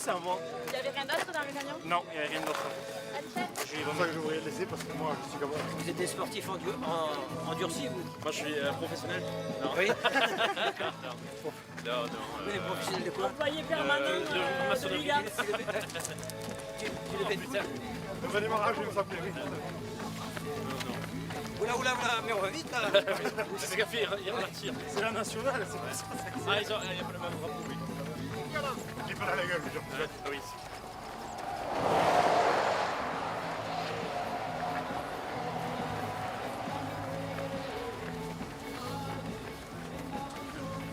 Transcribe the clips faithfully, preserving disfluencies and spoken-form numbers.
C'est un bon. Il y avait rien d'autre dans le camion ? Non, il n'y avait rien d'autre. J'ai C'est pour ça que je voulais le laisser parce que moi je suis capable. Vous êtes des sportifs endu- en- endurcis, vous ? Moi je suis euh, professionnel. Non. Oui. Non, non. Vous êtes euh, professionnel de quoi ? Employé permanent euh, de euh, de maçonnerie. L'U L I A. Tu, tu le fais tout ? Le redémarrage, il me semble, oui. Oula, oula, oula, mais on va vite là. C'est ce qu'a fait, il ralentit. C'est la nationale, c'est pour ça. Ah, ils ont, il y a pas le même drapeau, oui. Il est pas dans la gueule, genre. Ah oui.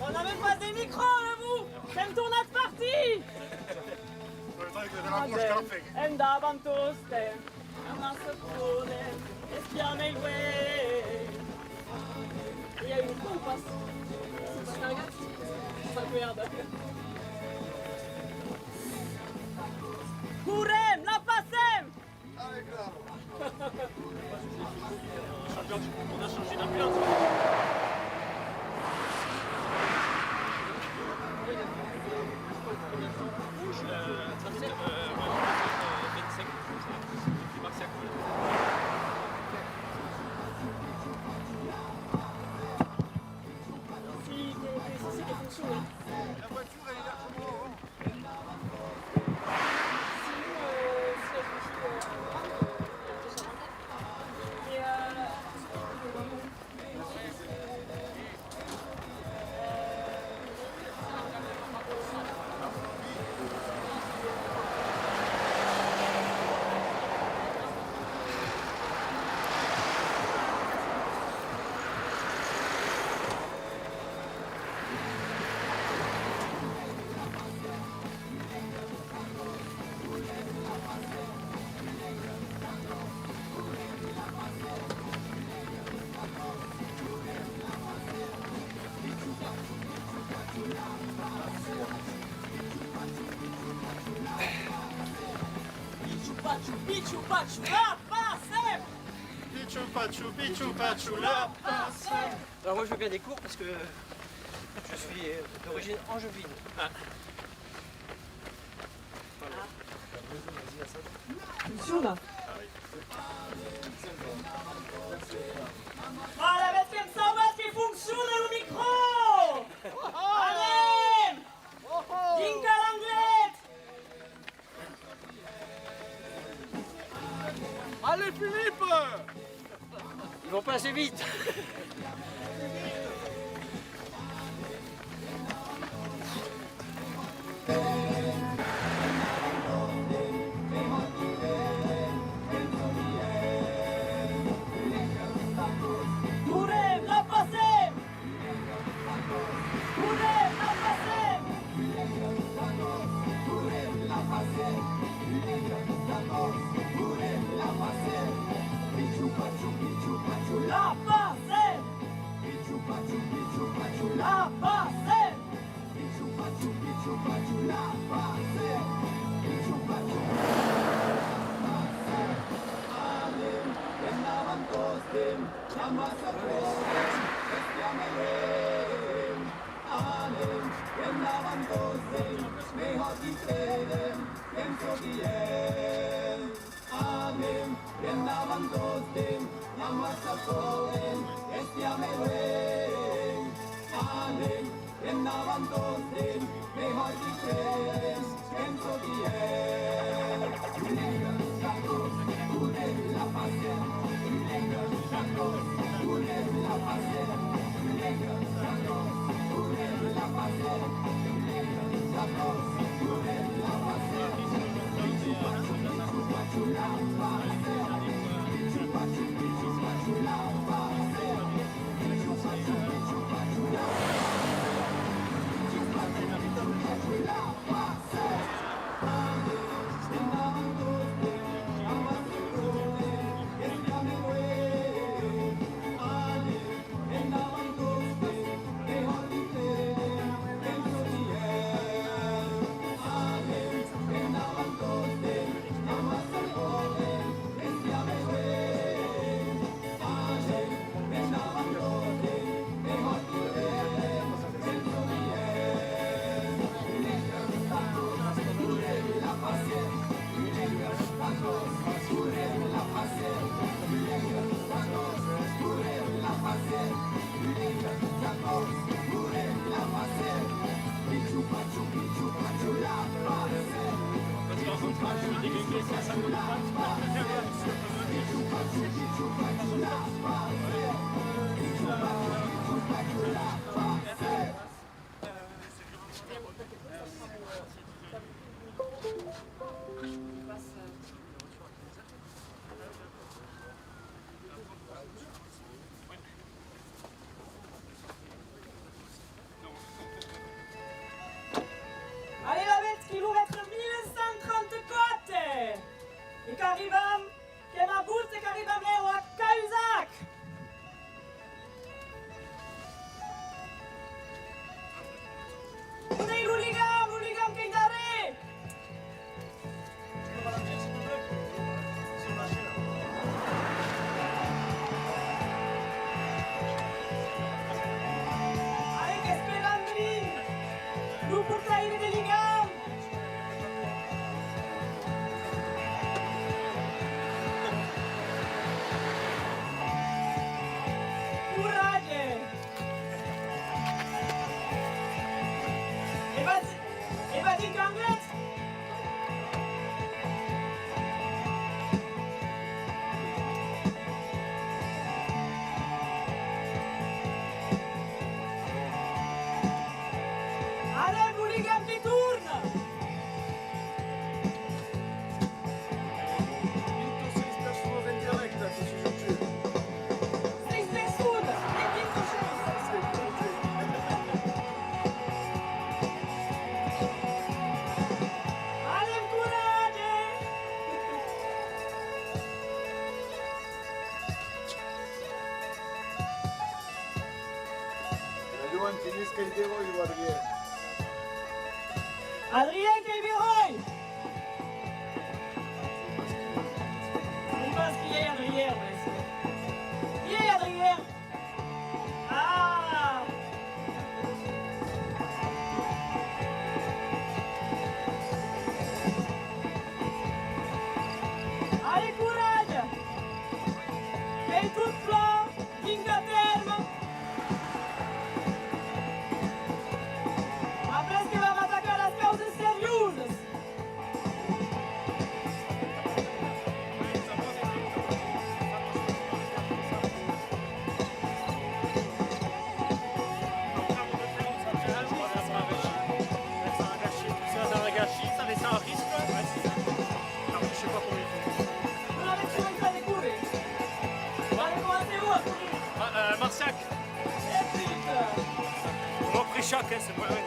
On n'avait pas des micros, vous. Sèm tornats partir. Endavant totes, amassa podem espiar mei uei. E i a un compas. S'es pas cargat, s'acuèrda. Correm, la passem! Allez, bravo. On a changé d'ambiance. Euh, trente-sept, euh, ouais, vingt-cinq, comme ça. Depuis Marseille. Si, que, que, si, si, que fonctionne, hein. La voiture, elle est largement avant. Pichu pachu, pichu pachu, la passem! Pichu pachu, pichu pachu, la passem! Alors moi je veux bien des cours parce que je suis euh, d'origine angevine. Ah. Funciona? Alavetz que'm sauvatz que fonciona lo micro! Anem! Dinc a l'anglet! Allez Philippe! Ils vont pas assez vite. Correm, la passem! Correm, la passem! La passem! Allez, lavetz, quilomètre mila cent trenta-quatre! E qu'arribam, qu'èm a bout e qu'arribam lèu a Cahuzac! On ei lo ligam? Lo ligam qu'ei darrèr! Ai, qu'esperam drin lo portaire de ligam! Coratge! E vas, e vas dins qu'anglés! Anem, lo ligam que torna! Vint-e-sièis personas en dirècte, se sujet. Sièis personas, e vint-e-sièis. Anem, coratge! Adrien, qu'ei beròi, lo Adrien. Adrien, qu'ei beròi! Sai pas qui ei Adrien, mès. Qui ei Adrien? Ah! Allez, coratge! Qu'ei tot plan! Vinga, tèrme! Après que vam atacar las causas seriosas! Après, je sais pas combien il faut. Allez, commencez où à courir? Ah, euh, Marciac. Repris choc, hein, c'est moi, ouais.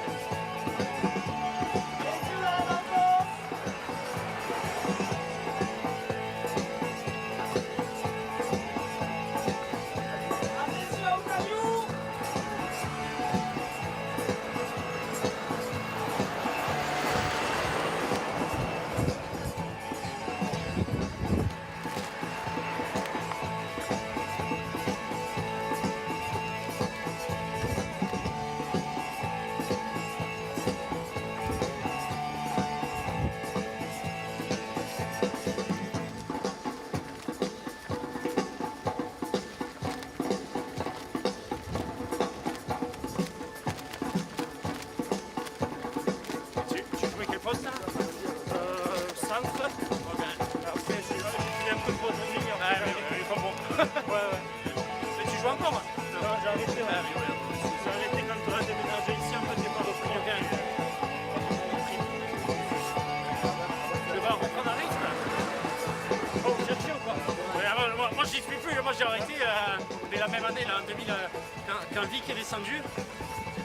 Tu, tu jouais quel poste là ? Euh, centre. Ouais, ben, après, j'ai, j'ai fait un peu de droit de ligne, après, euh, ouais, ouais. Mais tu joues encore ? Non, j'ai arrêté, ouais. Ah, oui, ouais. J'ai arrêté quand on a déménagé ici, en fait, j'ai pas repris. Ok. Tu vas reprendre un risque ? Oh, chercher ou quoi ? Ouais, ah, moi, moi, moi, j'y suis plus. Moi, j'ai arrêté, euh, dès la même année, là, en deux mille, euh, quand, quand Vic est descendu,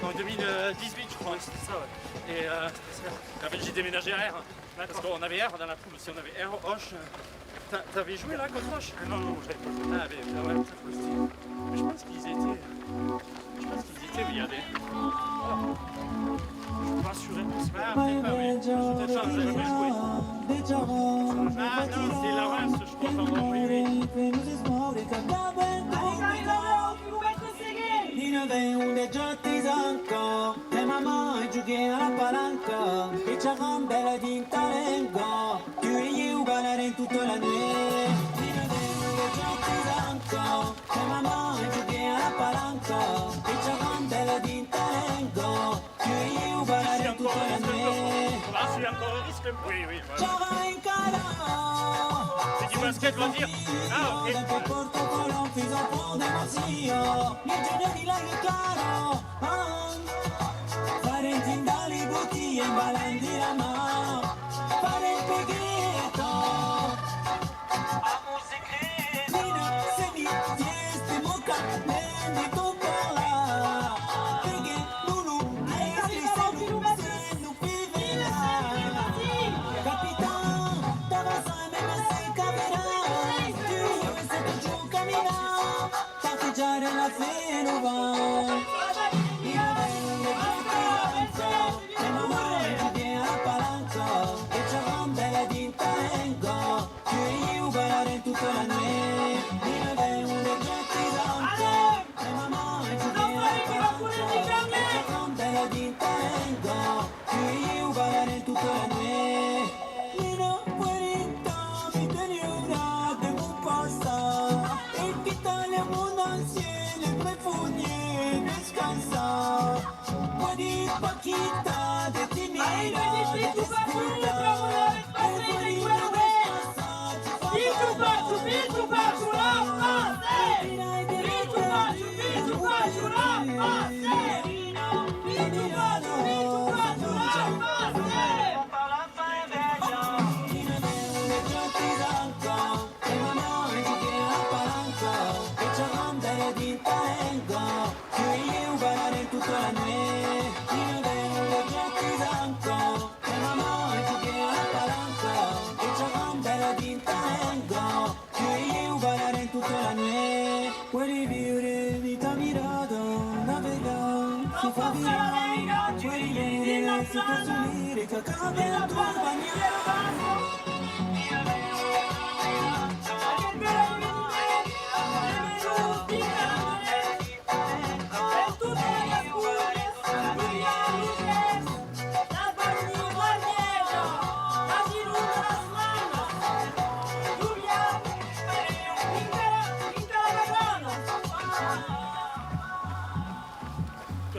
en deux mille dix-huit, je crois. Ouais, c'était ça, ouais. Et, euh, en fait, j'ai déménagé à Erre. Parce qu'on avait Erre dans la poule aussi, on avait Erre, Auch. T'as, t'avais joué là contre Auch ? Ah non, non, j'avais pas joué. Ah, mais, ah ouais, ça, mais je pense qu'ils étaient, je pense qu'ils étaient, mais il y avait, je suis pas sûr, hein, parce que, ah, peut-être pas, oui. Peut-être ça, on n'avait jamais joué. Ah non, c'était la Reims, je crois, pardon, oui, oui. Nina ven un de giòtis ancò, e mamà e juguem a la palanca, e charram bèla dins ta lenga, tu e ieu balarem tota la nuech. Nina ven un de giòtis ancò, e mamà e juguem a la palanca, e charram bèla dins ta lenga, tu e ieu balarem tota la nuech. Ah, c'est encore un risque. Oui, oui, voilà. C'est du basket loisir. Ah, ok.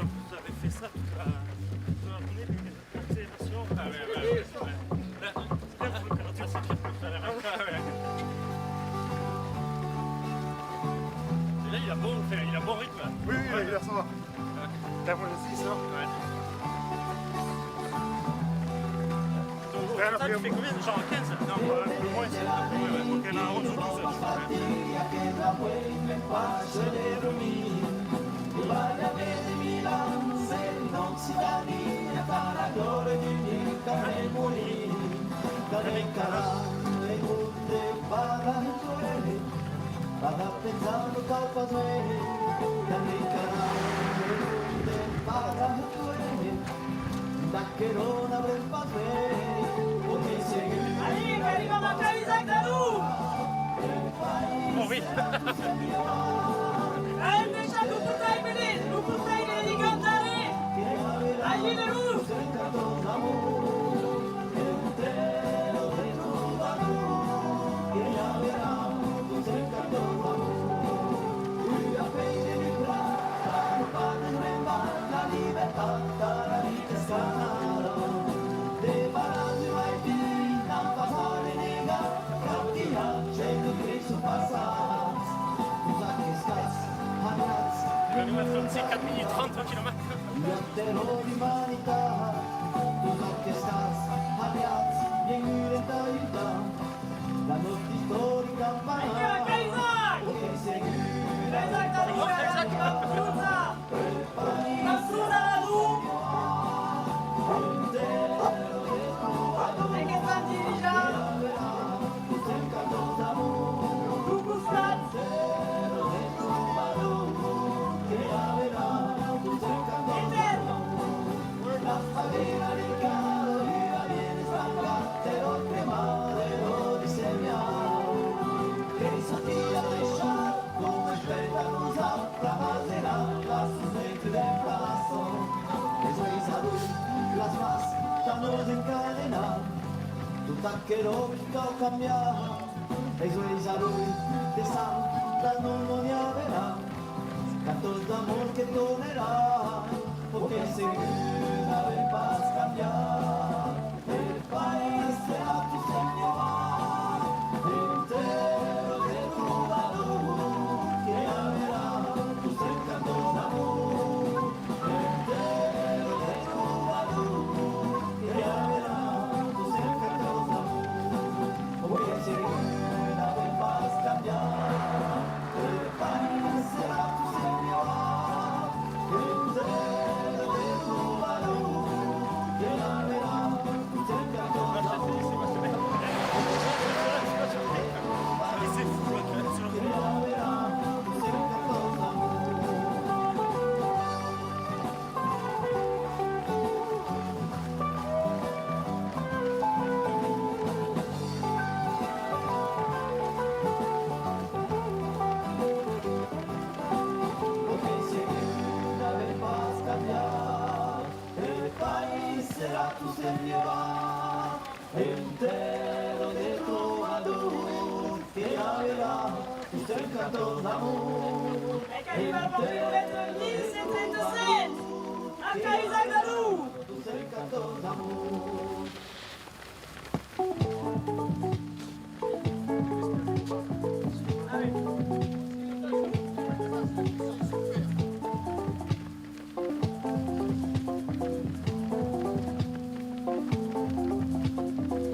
Vous avez fait ça toute la, toute la journée, les, les observations. Ah ouais, ouais, ouais, ouais. Là, c'est bien pour le quarante-cinq, ça a l'air incroyable. Et là, il a bon, enfin, il a bon rythme. Oui, oui, oui, là, ça va. T'as moins de six, là ? Ouais. Donc, au total, tu fais combien ? Genre quinze ? Non, euh, le moins, c'est... Ouais, ouais, faut qu'elle a en dessous de douze. Oh oui. On va nous mettre un petit quatre minutes trente tranquillement. Tot aquerò que cau cambiar, es uelhs a l'uèlh de sang, dins lo mond i averà cantos d'amor que tornarà, o que segur n'avèm pas cambiat. E Enterro de trobador que averà un cent catorze amor. E qu'arriba al pòble mil cent trenta-sèt, a Caisac d'Ador. Un cent catorze amor.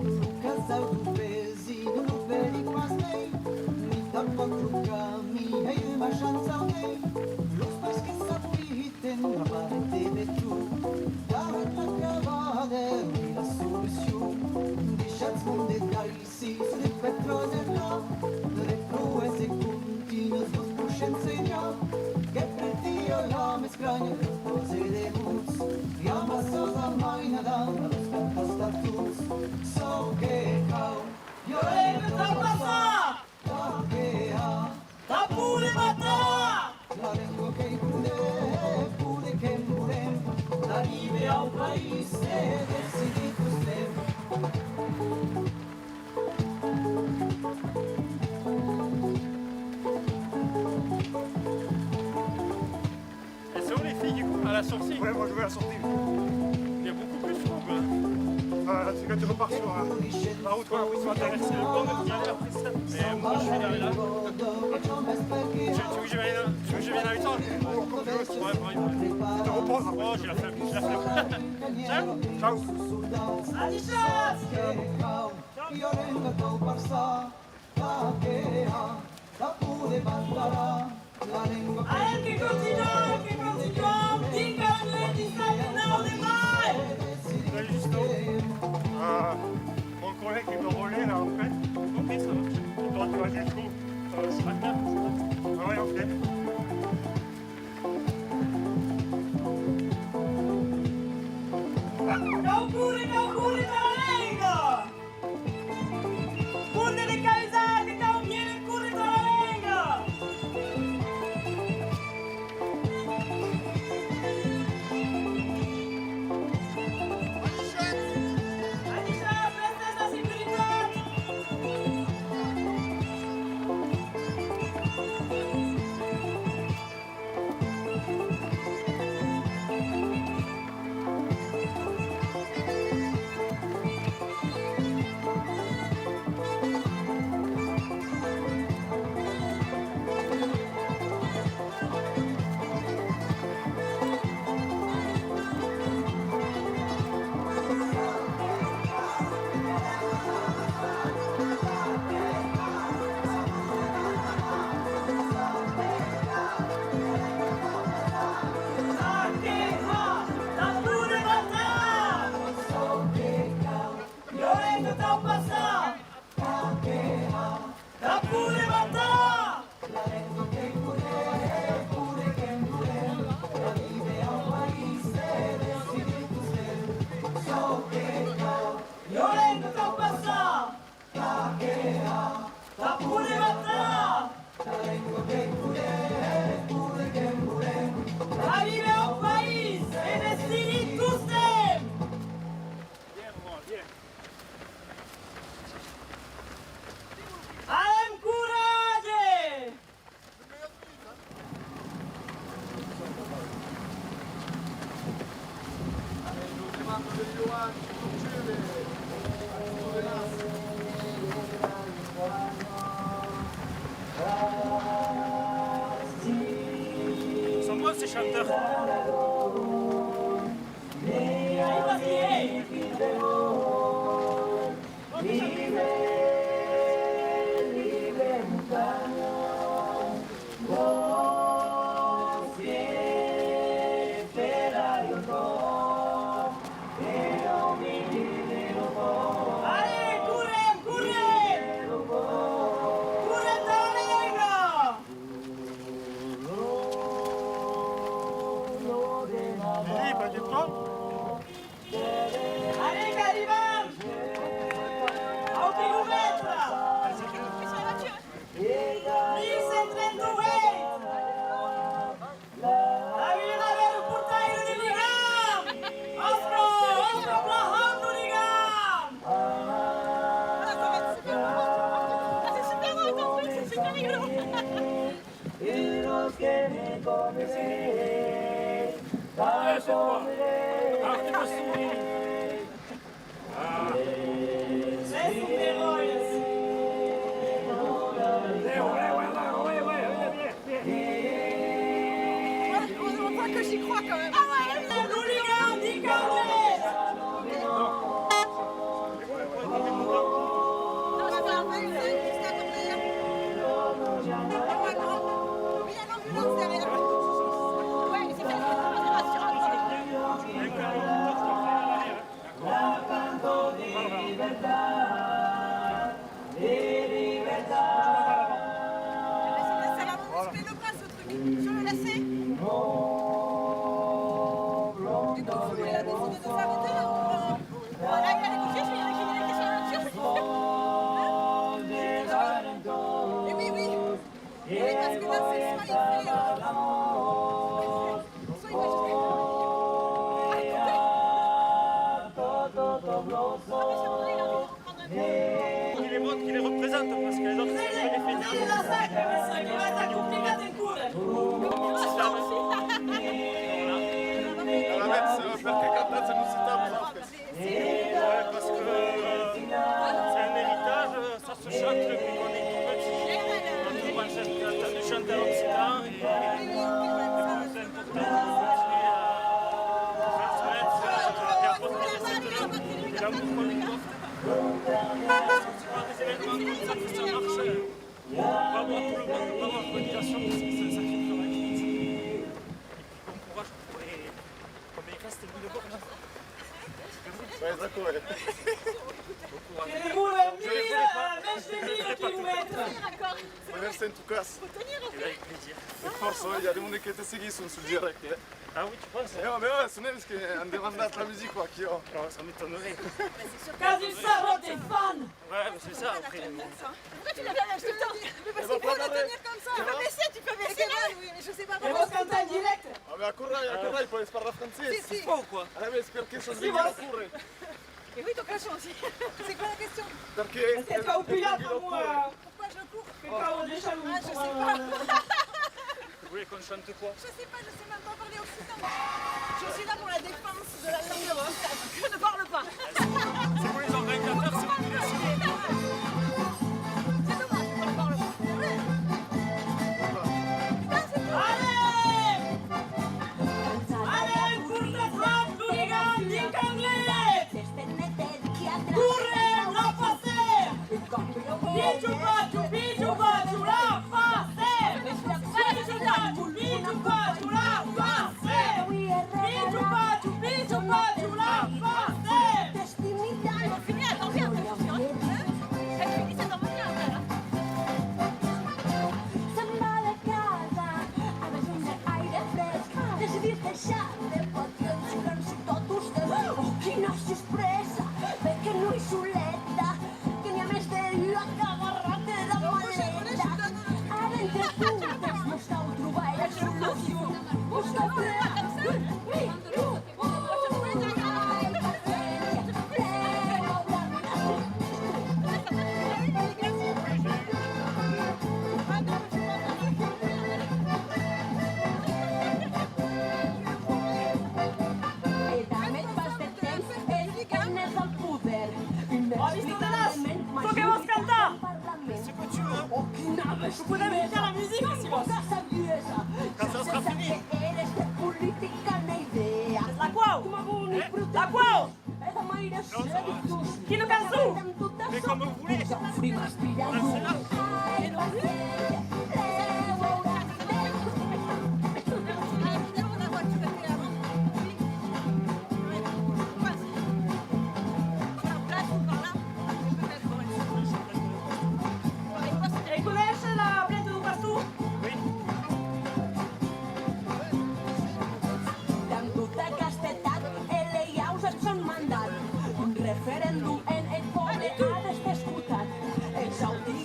Lo casau dau vesin non lo vedi pas mei, ni tanpòc lo camin ei de maishant audei. Los pais que s'apriten a paret de beton, darrèr la cavada e la solucion. Deishatz-mos de dai Sis de petròs e d'òr, de proès e continus vos poishen senhar, que pretiá la mescranha del pòs e de mots, i amassas amainadant a los cantas tatuts, çò que cau, violent de traspassar, tà que a Tà poder matar! La lengua qu'ei poder, poder que'n volem, d'arribar au país e decidir tostemps. Et c'est où les filles du coup, à la sortie ? Ouais, moi je vais à la sortie. Il y a beaucoup plus de monde là. Ah, c'est quand tu repars sur euh, la route, ouais, oui, tu vas traverser le pont de Pierre après ça. Et moi je suis là, là. Tu, tu veux que je vienne, tu veux que je vienne avec toi ? Ouais, ouais, ouais. Je te reprends après. Oh, j'ai la flemme, j'ai la flemme. Ciao. Ciao. Anem, que continuam, que continuam, dinc a la nueit deu dissabte nau de mai! Salut, Justin. Euh, mon collègue il me relaie là après. Ok, ça marche. Et toi tu vas jusqu'où ? Euh, sur la table, c'est ça ? Ah ouais, ok. Cau córrer, cau córrer tà la lenga! Monde de Caisac, que cau viéner córrer tà la lenga! Adishatz, restètz en securitat! Arribe au país e decidit tostemps! Anem, coratge! Sont bons ces chanteurs. Allez, correm, correm! Correm tà la lenga! Allez, pas de temps. Allez, qu'arribam! Au que lo On voit que j'y crois quand même. Ah ouais, le hooligan du Carnet. Non, je parle pas, il y a juste à côté, hein. Normalement. Mais il y a l'ambulance derrière. Ouais, mais c'est ça, c'est rassurant. Ça va me muscler le bras, ce truc. Je le laisse. Du coup, il a décidé de s'arrêter là, ou, euh, voilà, il a les coupiers, je vais imaginer la question là-dessus. Hein ? Et oui, oui. Oui, parce que là, c'est soit il fait, euh, soit il fait juste... Qui les montre, qui les représente, parce que les autres, c'est pas des feignants. Alavetz, eh, perqué cantatz en occitan, vosaltres? Ouais, parce que, euh, c'est un héritage, ça se chante depuis qu'on est tout petit. Notre ancêtre a entendu chanter en occitan et, et c'est important de continuer à transmettre, euh, et à porter cette langue. Et là, vous prenez une porte. C'est souvent des événements comme ça que ça marche. Bravo à tout le monde, bravo à la coordination, c'est un sacré travail. Et puis bon courage pour les, comme il reste mille bornes. Ouais, d'accord, ouais. Bon courage. Remercie en tout cas. Et avec plaisir. Et force, ouais, il y a des monde que te seguissent sur le direct, hein. Ah oui, tu penses? Eh ouais, mais ouais, c'est même ce que on demande la musique, quoi, qui, oh. Oh, ça m'étonnerait. Quasi sabot de fan. Ouais, mais c'est ça, après. Pourquoi tu la lâches tout le temps? Mais parce qu'il faut la tenir comme ça. Tu peux baisser, tu peux baisser là. Oui, mais je sais pas pourquoi. Et vous cantez en direct? Ah, mais à Corral, à Corral, il faut parler français. Si, si. C'est faux, quoi. Ah, mais c'est quelque chose de bien à Corral. Et oui, ton cachot aussi. C'est quoi la question? Perché? Perché tu as opinat comme moi. Pourquoi je cours? Ah, je sais pas. Vous voulez qu'on chante quoi? Je sais pas, je sais même pas parler occitan. Je suis là pour la défense de la langue occitane. Je ne parle pas. C'est vous les organisateurs, c'est vous qui décidez. C'est dommage, je ne parle pas. Putain, c'est tout. Allez! Allez, pour ta frappe, l'hooligan du Carnet! Correm, la Passem! Pichu pachu, pichu pachu, la Passem! Pichu pachu, pichu pachu, la Passem! Pichu pachu, pichu pachu, la Passem! Elle finit à tomber un peu, hein ? Elle finit, ça tombe bien, après, hein ? Se'n va de casa, a beure un aire fresc, decidir deixar de patir el silenci tot usted. Oh, quina sorpresa, ve que no és soleta, que n'hi ha més d'una que ha agarrat la maleta. Ara entre totes mos cau trobar la solució, mos cau crear un millor. Bon, Mister Donas, ce que tu veux. Vous pouvez me faire la musique aussi, moi. Quand ça sera fini. La quoi ? La quoi ? Quina cançon ? Mais comme vous voulez. E coneishes la plenta deu pastor? Oui. Damb tot aqueste tac, e lei aus eth sòn mandat. Un referendum en eth pòble a d'èster escotat. E sauti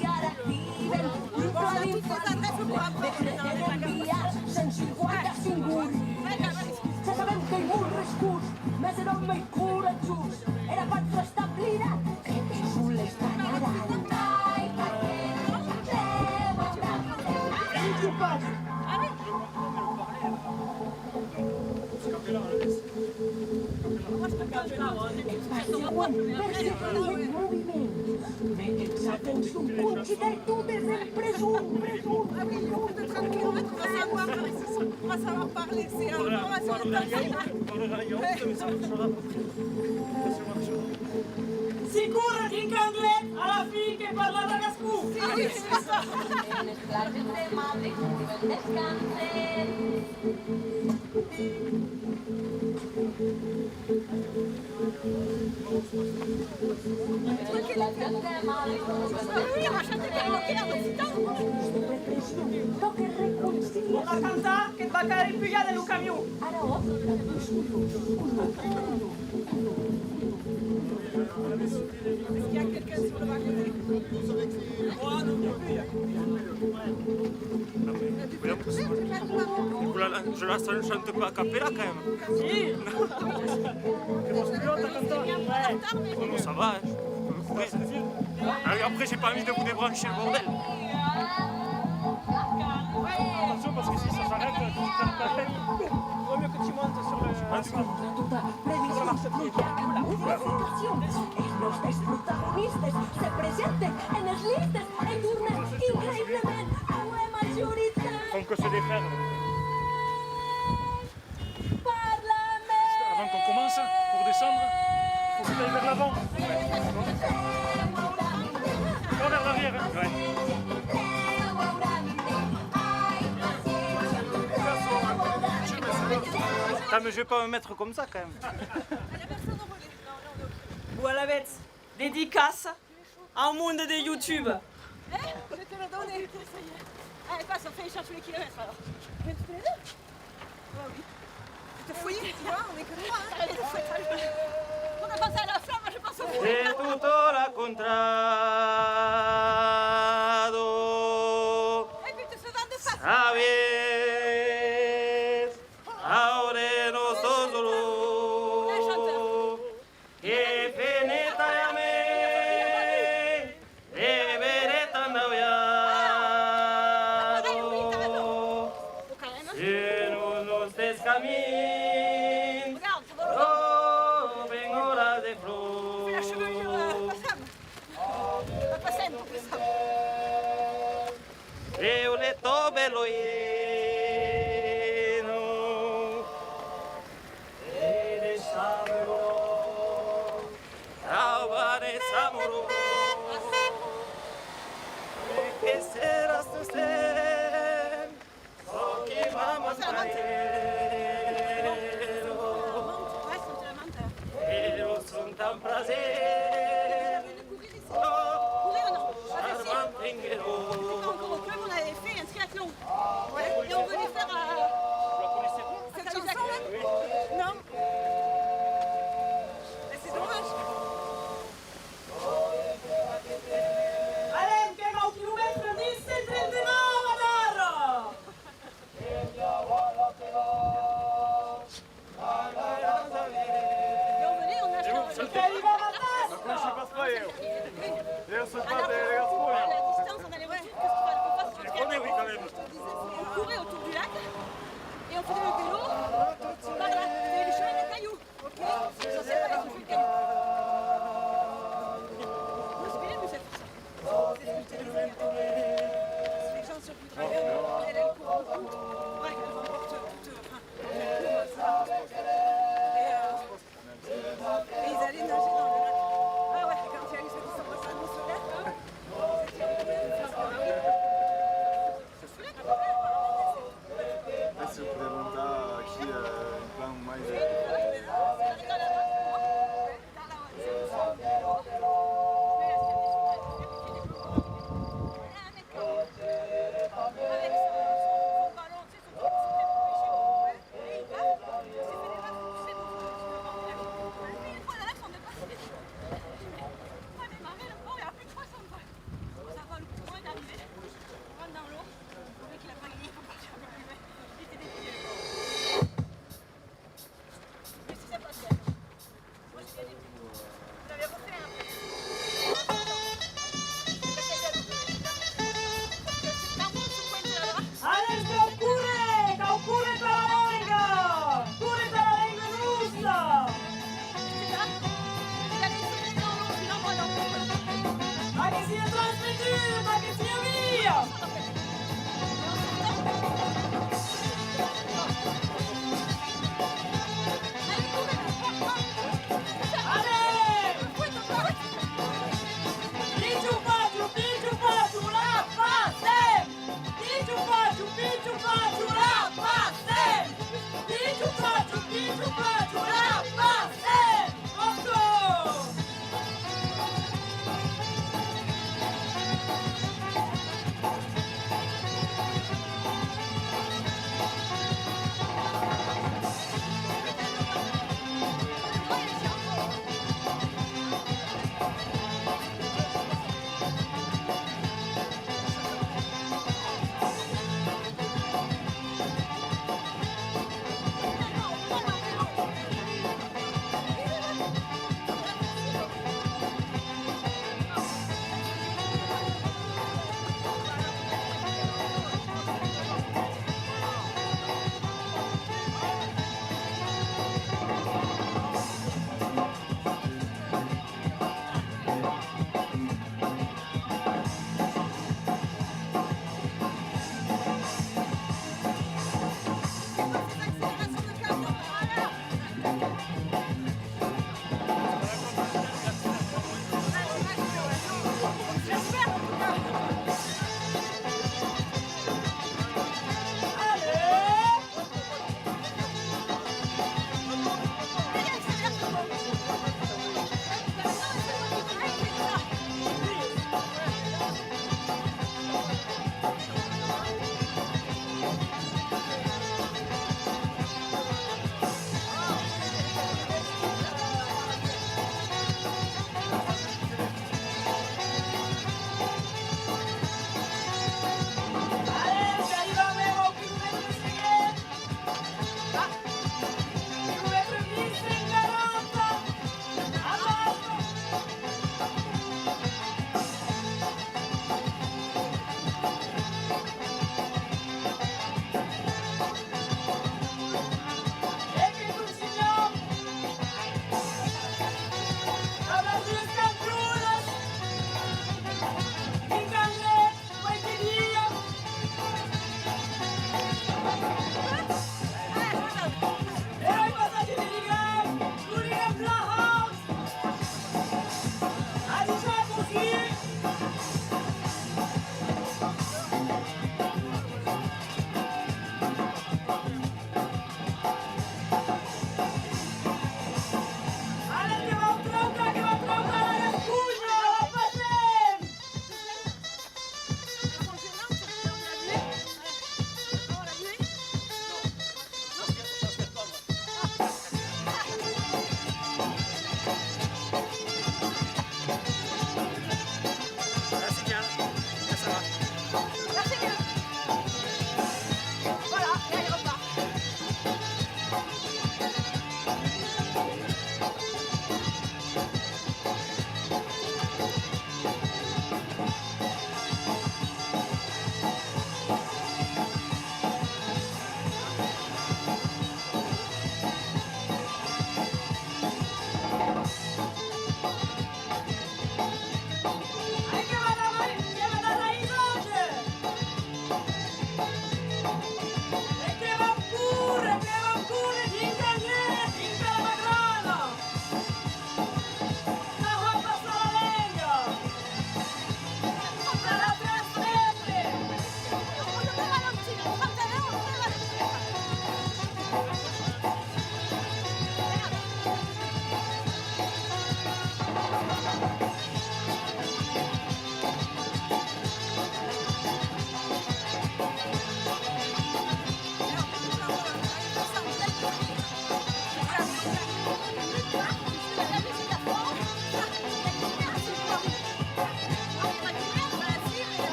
Son considèr totes en preson, preson, preson. Ah oui, au bout de trente kilomètres, on va savoir, on va savoir parler, c'est l'information internationale. Si corre drin qu'anglés, a la fin que parlarà gascon. Ah oui, c'est ça. En les plages de mar, de curt descanse. On va cantar, que't va caler pujar dens lo camion. Est-ce qu'il y a quelqu'un sur le bas-côté ? Oulala, je la chante pas a cappella quand même. Si. Bon, ça va, hein. Je peux me courir. Ah oui, après, j'ai pas envie de vous débrancher le bordel. Attention, parce que si ça s'arrête, tu perds ta tête. Vaut mieux que tu montes sur le... Los nòstes protagonistes se presenten en les listes e tornen increïblament aué majoritat. Font que se défendre. Parlament! Avant qu'on commence, pour descendre, faut que t'ailles vers l'avant. Pas vers l'arrière, hein. Ouais. Attends, mais je vais pas me mettre comme ça, quand même. Bon, alavetz, dedicaça au monde de YouTube. Hein ? Je te le donne. Allez, passe, on fait les chercher les kilomètres, alors. Mais tu fais les deux ? Ah oui. Tu te fouilles, tu vois, on est que trois, hein. Arrête de fouetter. On a pensé à la flamme, je pense au fouet. De tota la contrada. Et puis, tu te fais vendre de face. Sabes, aure nos sosolo. Que feneta e a me, de bereta endauyado, sus los nòstes camins, tròben oras de flor. Veu le tò bèl oïno e de sabor, traubaràs amor, e que seràs tostemp çò qui m'amantarèro, e lo son tan praser. Courir, non. Parce que si, on était pas encore au club, on avait fait un triathlon. Ouais, et on voulait faire, euh, cette chanson-là. Non. Mais c'est dommage. Anem, qu'èm au quilomètre dètz-e-sèt trenta-nòu, ara! Après, je sais pas, eh. Je sais pas, les gars, pour... On courait autour du lac et on faisait le vélo par là. C'était le chemin des cailloux. Ok ? Sur ces rails, on fait le caillou. Moi, c'est bien, mais c'est ça. C'est ce que je te disais. Si les gens sur le dragon, elle, elle court beaucoup. Ouais, elle remporte toute, euh, enfin, et, euh, et ils allaient nager dans le lac. Ah ouais, quand il y a eu cette distanciation scolaire, hein,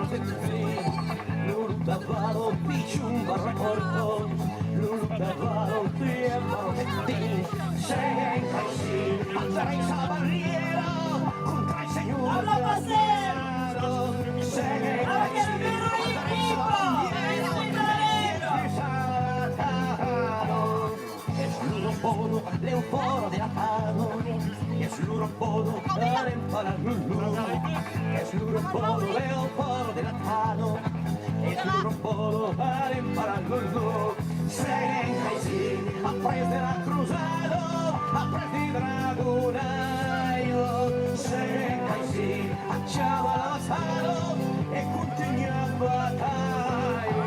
Lulu davalo, pichon barra porto, Lulu davalo, tiempo, seguem aicí, alçarem sa bandièra contra el senhor. Seguem aicí, alçarem sa bandièra contra el senhor. Es lo rombodo, lèu fòra de la tano. Es lo rombodo, anem parar Lulu. Es lo rombodo, lèu fòra de la tano. Es lo rombodo, anem parar Lulu. Seguem aicí, après de la crosada, après de Dragonaio. Seguem aicí, acaba la batalha e continua batalha.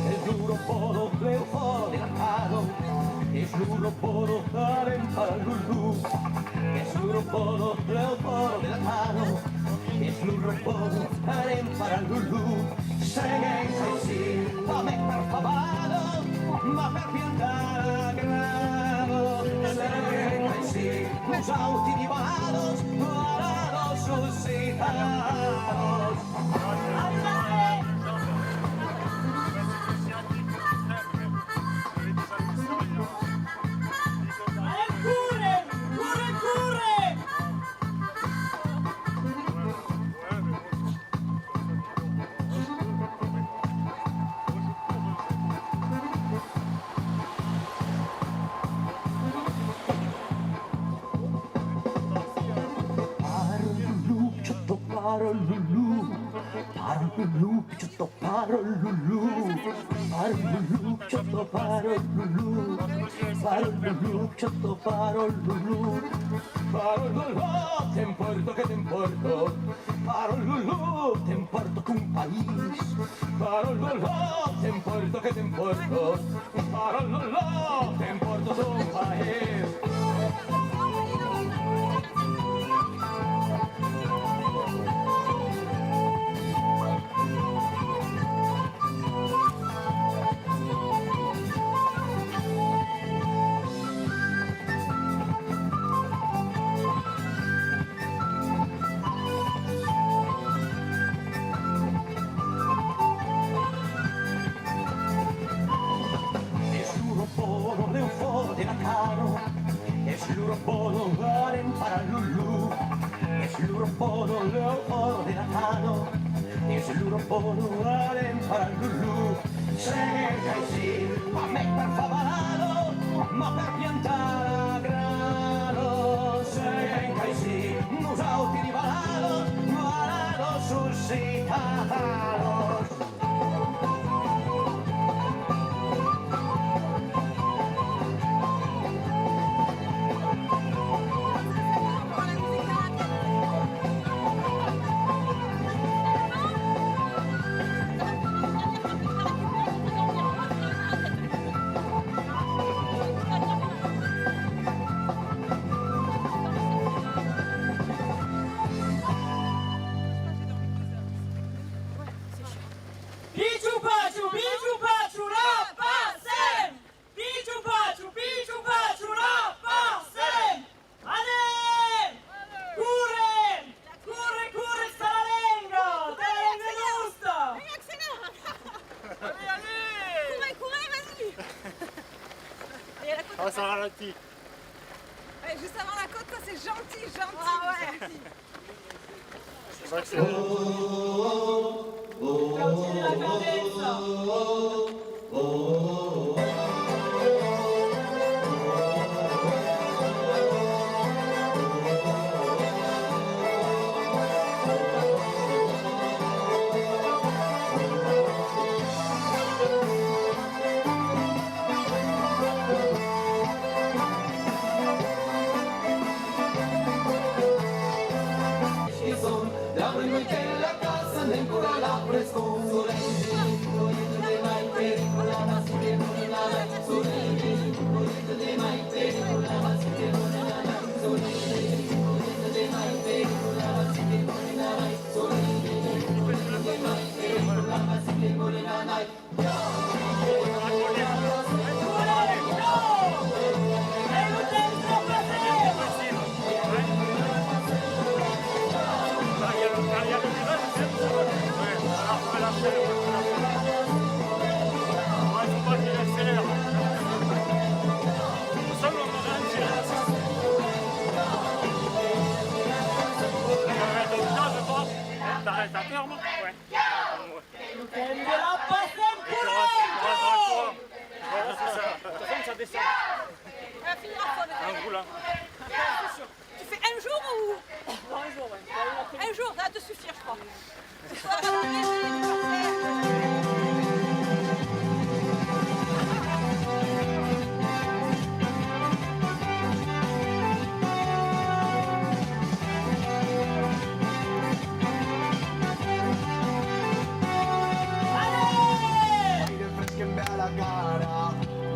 Es lo rombodo, lèu fòra de la tano. Es lo rombodo, anem parar Lulu. Es lo rombodo, lèu fòra de la tano. Es lo rombodo, anem parar Lulu. Seguem aicí, pas mei per far balada, mas per piantar la grada. Seguem aicí, nosauti, ni baladas, baladas occitanas. Para Lulu, pichòto, para Lulu. Para Lulu, pichòto, para Lulu. Para Lulu, pichòto, para Lulu. Para Lulu, pichòto, para Lulu. Para Lulu, t'emporto, que t'emporto. Para Lulu, t'emporto, ton país. Para Lulu, t'emporto, que t'emporto. Para Lulu, t'emporto, ton país. Es lo rombodo, lèu fòra de la tano. Es lo rombodo, anem parar Lulu. Es lo rombodo, lèu fòra de la tano. Es lo rombodo, anem parar Lulu. Seguem aicí, pas mei per far balada, mas per piantar la grada. Seguem aicí, nosauti, ni baladas, baladas occitanas. Pichu pachu, pichu pachu, la Passem! Pichu pachu, pichu pachu, la Passem! Anem! Correm! Corre, corre, sta la lenga! Sta la lenga nosta! Allez, allez! Courez, courez, vas-y! Allez, à la côte. Ah, ça ralentit. Ouais, juste avant la côte, ça, c'est gentil, gentil, gentil. Ah ouais. Tu fais un jour ou... Un jour, ouais. Un jour, ça va te suffire, je crois. Aire fresc en bèla cara,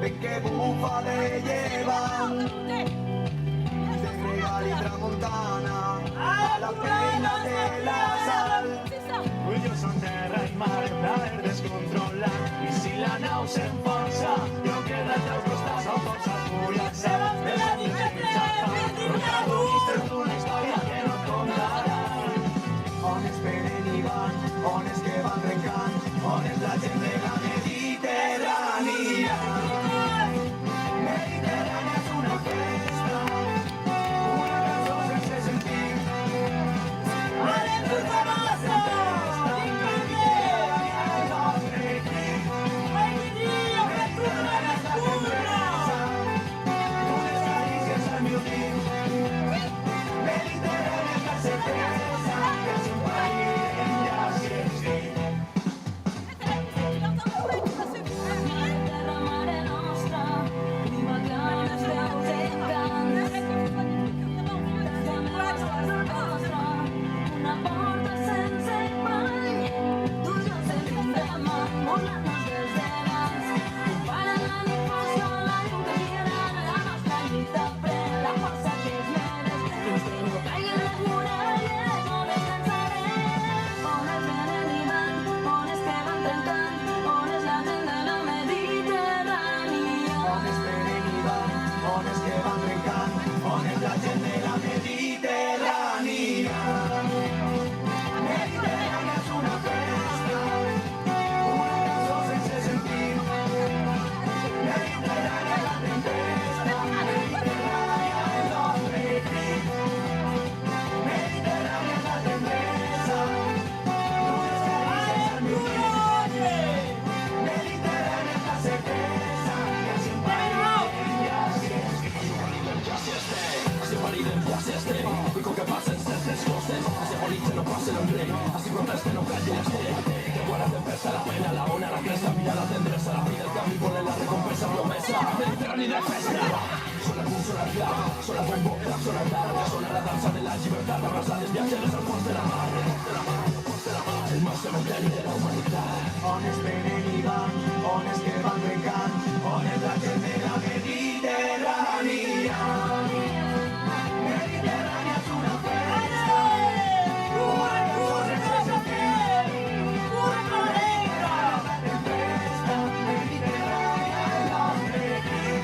vent que bufa de llevant. Te regali tramontana a la plena de la Sal. Pluja en tèrra e mar, plaer descontrolat. E si la nau s'enfonsa, jo quedaré al teu costat, amb força, full alçat. Protagonista d'una història que no contarà. On es peren i van, on es que van trencant, on es la gent de la Mediterrània. Mediterrània és una festa, una cançó sense sentit. Anem, Tortosa! On es peren i van, on es que van trencant, on es la gent de la Mediterrània. Mediterrània és una festa, una cançó sense sentit. Mediterrània és la tempesta, Mediterrània és l'home crit. Mediterrània és la tendresa, d'unes carícies al meu dits. Mediterrània és la certesa que sempre hi ha. Ací parim, ja s'estem, pico que passen certes coses, ací politge no passen enrere, ací proteste no cal que estem, que quan la tempesta la pena, la ona, la cresta, mira la tendresa, la fi del camí, volen la recompensa promesa, Mediterrani de festa. Sona el bombo, sona el clau, sona el bombo, sona el clau, sona la dansa de la llibertat, abraçades viatgeres al fons de la mar, al fons de la mar, al fons de la mar, el mas cementeri de la humanitat. On es peren i van, on es que van trencant, on es la gent de la Mediterrània. Mediterrània és una festa, una cançó sense sentit, una tempesta, Mediterrània és l'home crit.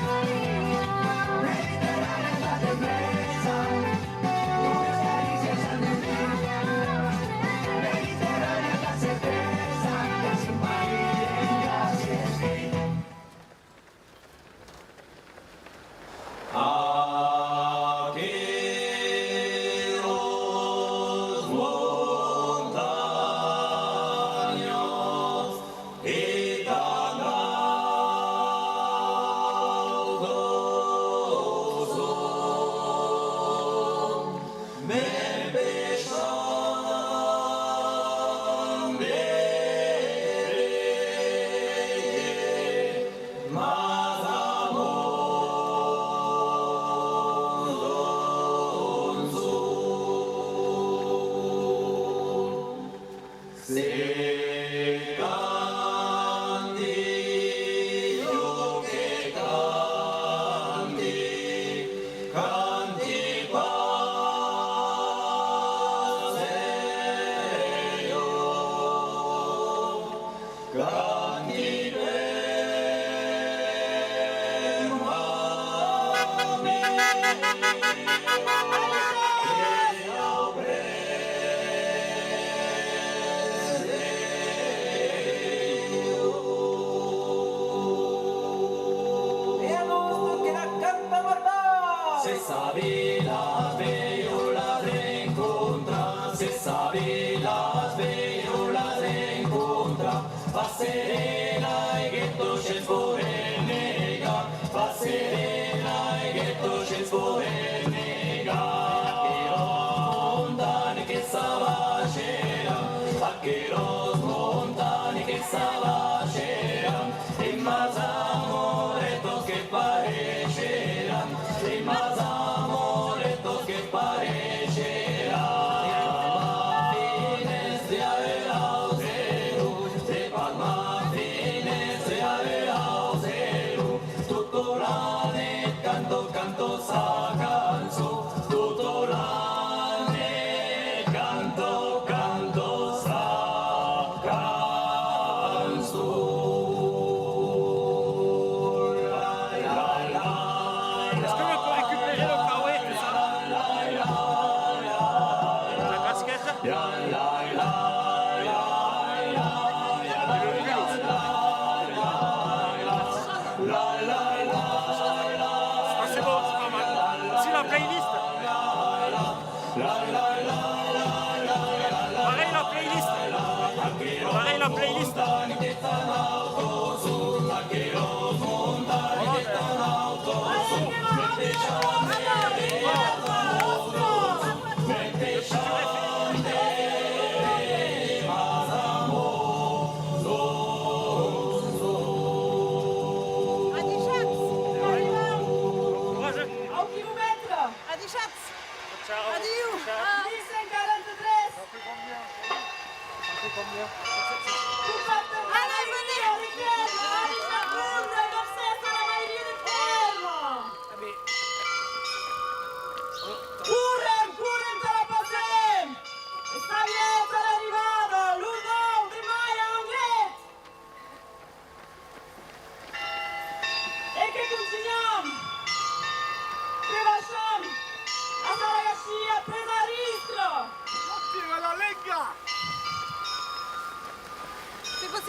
Se sabe las veiolas encontrar, se sabe las veiolas encontrar. Passerela e ghetto se pode negar, passerela e ghetto se pode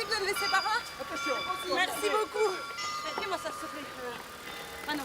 De les separar ? Attention. Merci beaucoup. Aidez-moi, ça serait, euh, ah non.